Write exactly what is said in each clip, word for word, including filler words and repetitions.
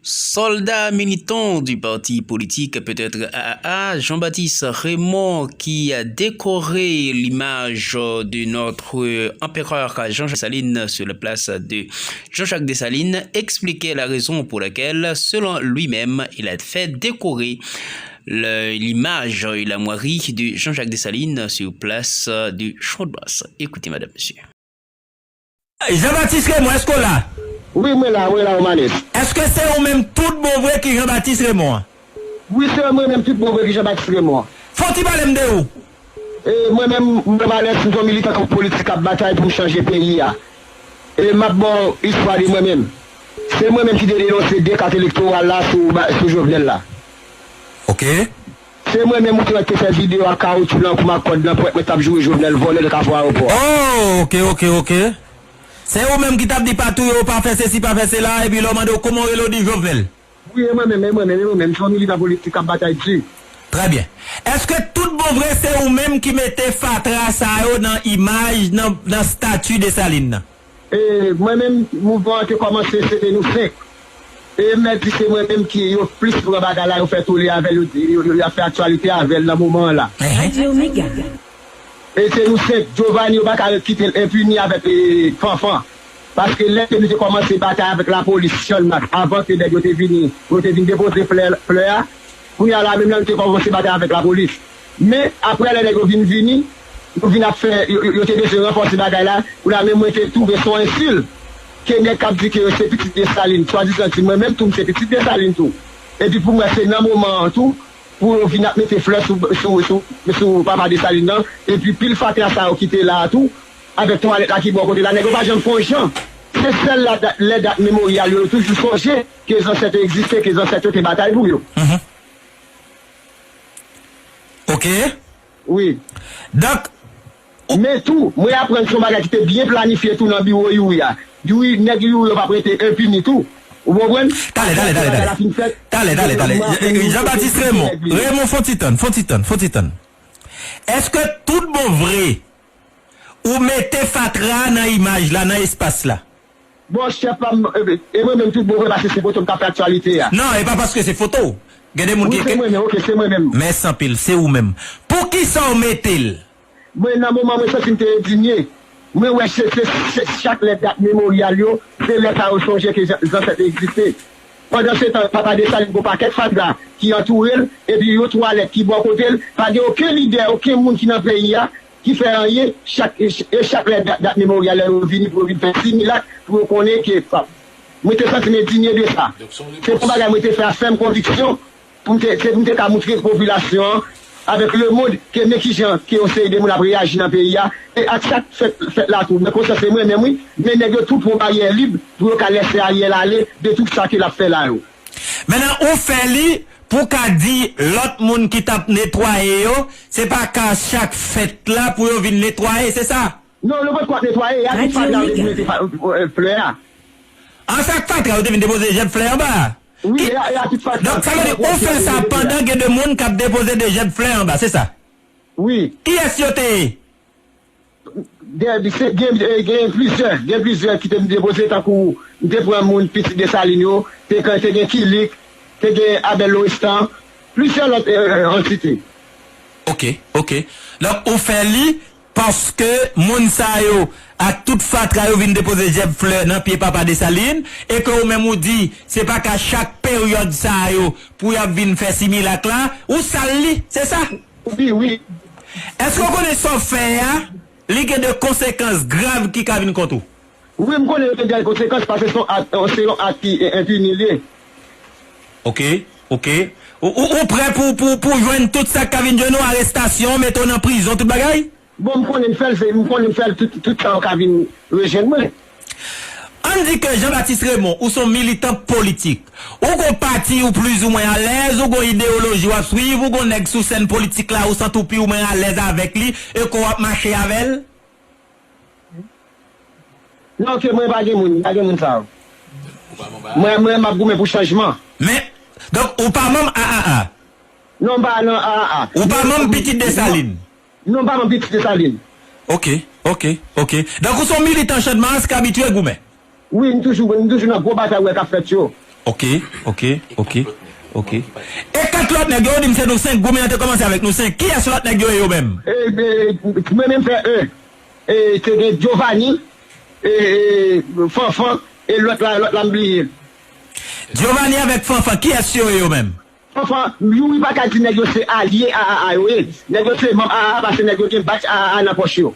Soldat militant du parti politique peut-être A A A, Jean-Baptiste Raymond, qui a décoré l'image de notre empereur Jean-Jacques Dessalines sur la place de Jean-Jacques Dessalines, expliquait la raison pour laquelle, selon lui-même, il a fait décorer le- l'image et l'armoirie de Jean-Jacques Dessalines sur place de Champ de Mars. Écoutez, madame, monsieur. Jean-Baptiste Raymond, èske w la? Wi, mwen la, mwen la, Romanes. Èske se ou menm tout bon vre ki Jean-Baptiste Raymond an? Wi, se mwen menm tout bon vre ki Jean-Baptiste Raymond an. Fò w ti pale m de ou. E, mwen menm, mwen Romanes, m se yon militan politik k ap batay pou m chanje peyi a. E m ap ba w istwa de mwen menm. Se mwen menm ki te denonse de kat elektoral la sou, sou Jovenel la. Ok. Se mwen menm ou te wè k te fè videyo ak kawotchou nan kou m ak kòd nan pwent mwen t ap joure Jovenel vòlè nan Kafou Ayewopò. Oh, ok, ok, ok. Se ou menm ki t ap di pa touye w, pa fè sesi, pa fè sela, epi lè w mande w kòman w rele, w di Jovenel. Wi, e mwen menm, e mwen menm, e mwen menm. M se yon militan politik k ap batay di. Trè byen. Èske tout bon vre se ou menm ki mete fatra sa yo nan imaj, nan, nan stati Desalin nan? E mwen menm, mouvman an te kòmanse, se te nou senk. E m mèt di se mwen menm ki yo plis pran bagay la, yo fè tole avè l, yo, yo, yo, y ap fè aktyalite avè l nan moman an la. Radyo Mega. E se nou senk, Giovanni, yo pa ka ret kite l enpini avèk, e, Fanfan. Paske lè ke nou te kòmanse batay avèk lapolis Channmas, avan ke nèg yo te vini, yo te vin depoze flè, flè a, kounye a la menm la, nou te kòmanse batay avèk lapolis. Men, apre lè nèg yo vin vini, yo vin ap fè, yo, yo, yo te bezwen ranfòse bagay la, kounye a menm mwen te twouve se yon ensil ke nèg k ap di ke yo se pitit Desalin, swadizan di mwen menm tou, m se pitit Desalin tou. Epi pou mwen, se nan moman an tou, pou yo vin ap mete flè sou, sou, sou, sou papa Desalin nan, epi pil fatra sa yo ki te la a tou, avèk twalèt la ki bò kote la, nèg yo pa janm fè yon jan. Se sèl la dat, lè dat memoryal yo, yo toujou sonje ke zansèt yo egziste, ke zansèt yo te batay pou yo. Mhm. Ok. Wi. Donk, ou- Men tou, mwen aprann se yon bagay ki te byen planifye tou nan biwo Youri a. Youri, nèg Youri yo p ap rete enpini tou. Ou konprann? Talè, talè, talè, talè. Talè, talè, talè. Jean-Baptiste Raymond, Raymond, fon ti tann, fon ti tann, fon ti tann. Èske tout bon vre ou mete fatra nan imaj la, nan espas la? Bon, chèf pa m, e, e mwen menm tout bon vre, paske se foto m k ap fè aktyalite a. Non, e pa paske se foto w. Gen de moun ki... Wi, se mwen menm, ok, se mwen menm. Mèsi anpil, se ou menm. Poukisa w mete l? Mwen, nan moman mwen santi m te endinye, mwen wè se, se, se chak lè dat memoryal yo, se lè sa yo sonje ke zan-, zansèt yo egziste. Pandan se tan, papa Desalin gon pakèt fatra ki antoure l, epi yon twalèt ki bò kote l, pa gen okenn lidè, okenn moun ki nan peyi a, ki fè anyen, chak, e, e chak lè dat, dat memoryal yo vini pou yo vin fè similak, pou yo konnen ke, pa, mwen te santi m endinye de sa. Se yon bagay mwen te fè a fèm konviksyon, pou m te, se pou m te ka moutre popilasyon an, avèk lemonn, ke men kijan ke yon seri de moun ap reyaji nan peyi a, e ak sa k fèt, fèt la tou. Men konsa se mwen menm, wi, men nèg yo tou pran baryè lib pou yo ka lèse Ariel ale de tout sa ke l ap fè la yo. Mentnan, ou fè li pou w ka di lòt moun ki t ap netwaye yo, se pa ka chak fèt la pou yo vin netwaye, se sa? Non, yo potko ap netwaye, e a tout fatra yo te vin mete fa-, e, flè a. An, se ak fatra yo te vin depoze jèb flè anba a? Wi, e a, e a tout fatra. Donk, sa vle di, ou fè sa pandan gen de moun k ap depoze de jèb flè anba, se sa? Wi. Kiyès yo te ye? Gen, se, gen, e, gen plizyè, gen plizyè ki te depoze, tankou m te pran moun pitit Desalin yo, te, te gen Kilik, te gen Abèl Lorestan, plizyè lòt, e, e, antite. Ok, ok. Donk, ou fè li paske moun sa yo ak tout fatra yo vin depoze jèb flè nan pye papa Desalin, e ke ou menm ou di, se pa ka chak peryòd sa yo pou y ap vin fè similak la, ou sal li, se sa? Wi, wi. Èske w konnen sa w fè a, li gen de konsekans grav ki ka vin kont ou? Wi, m konnen yo te gen konsekans, paske se yon ak, se yon ak ki, e, enpini li ye. Ok, ok. Ou, ou, ou prè pou, pou, pou jwenn tout sa k ka vin jwenn ou, arestasyon, mete w nan prizon, tout bagay? Bon, m konnen m fè l, se, m konnen m fè l, tout, tout sa yo ka vin rejwenn mwen. Ann di ke Jean-Baptiste Raymond, ou se yon militan politik. Ou gon pati ou plizoumwen alèz, ou gon ideyoloji w ap swiv, ou gon nèg sou sèn politik la, ou santi w pi ou mwen alèz avèk li, e ke w ap mache avè l? Non, ke mwen pa gen moun, pa gen moun sa yo. Mwen, mwen, m ap goumen pou chanjman. Men, donk, ou pa manm A A A? Non, m pa nan A A A. Ou pa manm Pitit Desalin? Non, m pa manm Pitit Desalin. Ok, ok, ok. Donk, ou se yon militan Channmas k abitye goumen? Wi, m toujou, m toujou nan gwo batay ou wè k ap fèt yo. Ok, ok, ok, ok. E kat lòt nèg yo, ou di m se nou senk, goumen an te kòmanse avèk nou senk. Kiyès lòt nèg yo ye yo menm? E, e, mwen menm fè en. E, te gen Giovanni, e, e, Fanfan, e lòt la, lòt la m bliye. Giovanni avèk Fanfan, kiyès yo ye yo menm? Fanfan, Youri pa ka di nèg yo se alye A A A yo ye. Nèg yo se manm A A A paske nèg yo gen badj A A A nan pòch yo.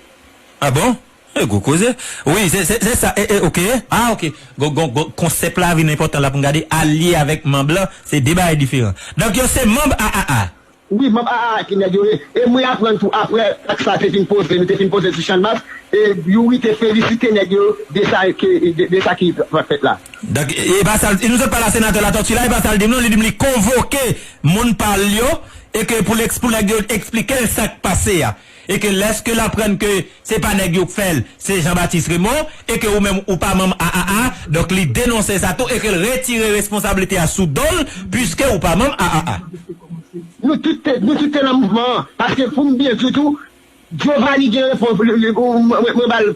Ah bon? E gwo koze. Wi, se, se, se sa. E, e, ok. Ah, ok. Gwo, gwo, gwo, konsèp la vin enpòtan la pou n gade alye avèk manm lan, se de bagay diferan. Donk, yo se manm A A A. Wi, manm A A A ki nèg yo ye. E mwen aprann tou, apre tak sa te fin poze, nou te fin poze sou Channmas, e Youri te felisite nèg yo de sa ke, de, de sa ki pral fèt la. Donk, e, e pa sa l, nou sot pale a senatè Latortue la, e pa sa l di m non, li di m li konvoke moun pa l yo, e ke pou l eks-, pou nèg yo eksplike l sa k pase a. E ke lèske l aprann ke se pa nèg yo k fè l, se Jean Baptiste Raymond, e ke ou menm ou pa manm A A A, donk li denonse sa tou, e ke l retire responsablite a sou do l, piske ou pa manm A A A. Nou tout te, nou tout te nan mouvman an, paske pou m byen di w tou, Giovanni gen repons, li, li, ou, mwen, mwen, mwen ba l,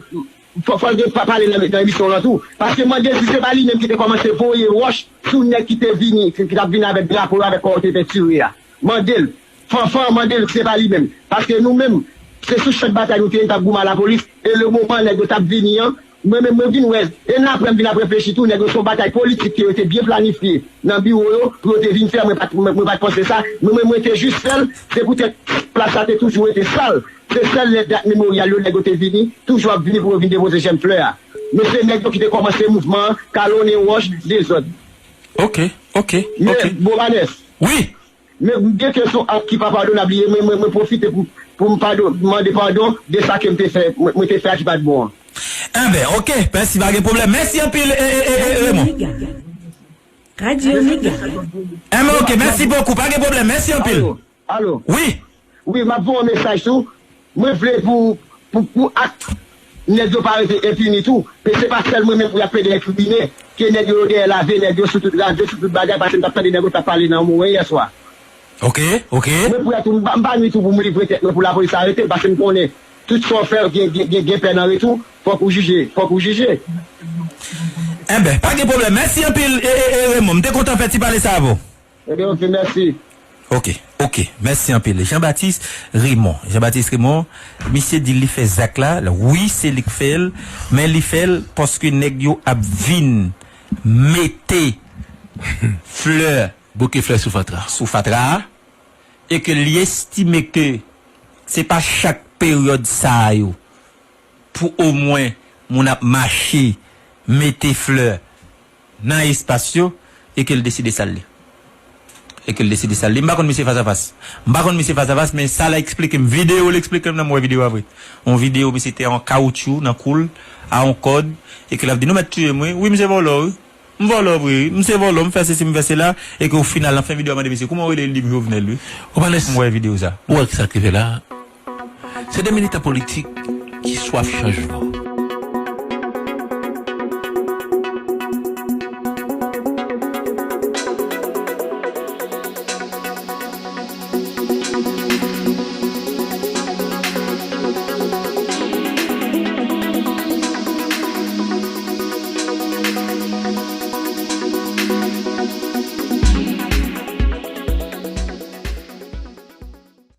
fò, fò l gen pa pale nan, nan emisyon w lan tou, paske mande l si se pa li menm ki te kòmanse voye wòch sou nèg ki te vini, ki t ap vini avèk drapo yo, avèk kò yo te pentire a. Mande l. Fanfan mande l si se pa li menm. Paske nou menm, se sou chan batay nou te ye, n t ap goumen a lapolis. E le moman nèg yo t ap vini an, mwen menm, mwen vin wè, e n apre, m vin ap reflechi tou, nèg yo se yon batay politik ke yo te byen planifye nan biwo yo, pou yo te vin fè, mwen pa t, mwen, mwen pa t panse sa. Mwen, mwen, mwen te jis fè l, se poutèt plas la te toujou rete sal. Se sèl lè dat memoryal yo, nèg yo te vini, toujou ap vini pou yo vin depoze jèm flè a. Men se nèg yo ki te kòmanse mouvman an, kalonnen wòch, dezòd. Ok, ok, ok. Men, Bobanès. Wi. Men gen kesyon ak ki pa padonab li ye, mwen, mwen, mwen pwofite pou, pou m padon-, mande padon de sa ke m te fè, mwen, mwen te fè a ki pa t bon an. Enben, ok, mèsi, pa gen pwoblèm. Mèsi anpil, e, e, e, e, Raymond. Radyo Mega. Enben, ok, mèsi bokou, pa gen pwoblèm. Mèsi anpil. Alo, alo. Wi. Wi, m ap voye yon mesaj tou. Mwen vle pou, pou, pou ak nèg yo pa rete enpini tou. Men se pa sèl mwen menm pou y ap plede enkrimine. Ke nèg yo dèyè lave nèg yo sou tout radyo, sou tout bagay, paske m t ap tande nèg yo t ap pale nan yon moman yè swa. Ok, ok. Mwen pou y a tou, m pa, m pa nwi tou pou m livre tèt mwen pou lapolis arete l, paske m konnen tout sa w fè gen, gen, gen, gen pè nan retou, fòk ou jije, fòk ou jije. Enben, pa gen pwoblèm. Mèsi anpil, e, e, e, Raymond. M te kontan fè ti pale sa avè w. Ebyen, ok, mèsi. Ok, ok. Mèsi anpil. Jean Baptiste Raymond. Jean Baptiste Raymond, misye di li fè zak la. Wi, se li k fè l. Men li fè l paske nèg yo ap vin mete flè, bouke flè sou fatra, sou fatra a. E ke li estime ke se pa chak peryòd sa a yo pou omwen moun ap mache, mete flè nan espas yo, e ke l deside sal li. E ke l deside sal li. M pa konn misye fas a fas. M pa konn misye fas a fas, men sa l eksplike m, videyo l eksplike m nan, m wè videyo a vre. Yon videyo, misye te an kawotchou, nan kou l, a yon kòd, e ke l ap di, "Nou mèt tiye m, wi. Wi, m se vòlò, wi. M vòlò vre, wi. M se vòlò, m fè sesi, m fè sela." E ke o final, nan fen videyo a, mande misye, "Kouman w rele?" Li di m, "Jovenel, wi." Ou pa lès. M wè videyo sa. Ou wè ki sa k rive la? Se de militan politik ki swaf chanjman.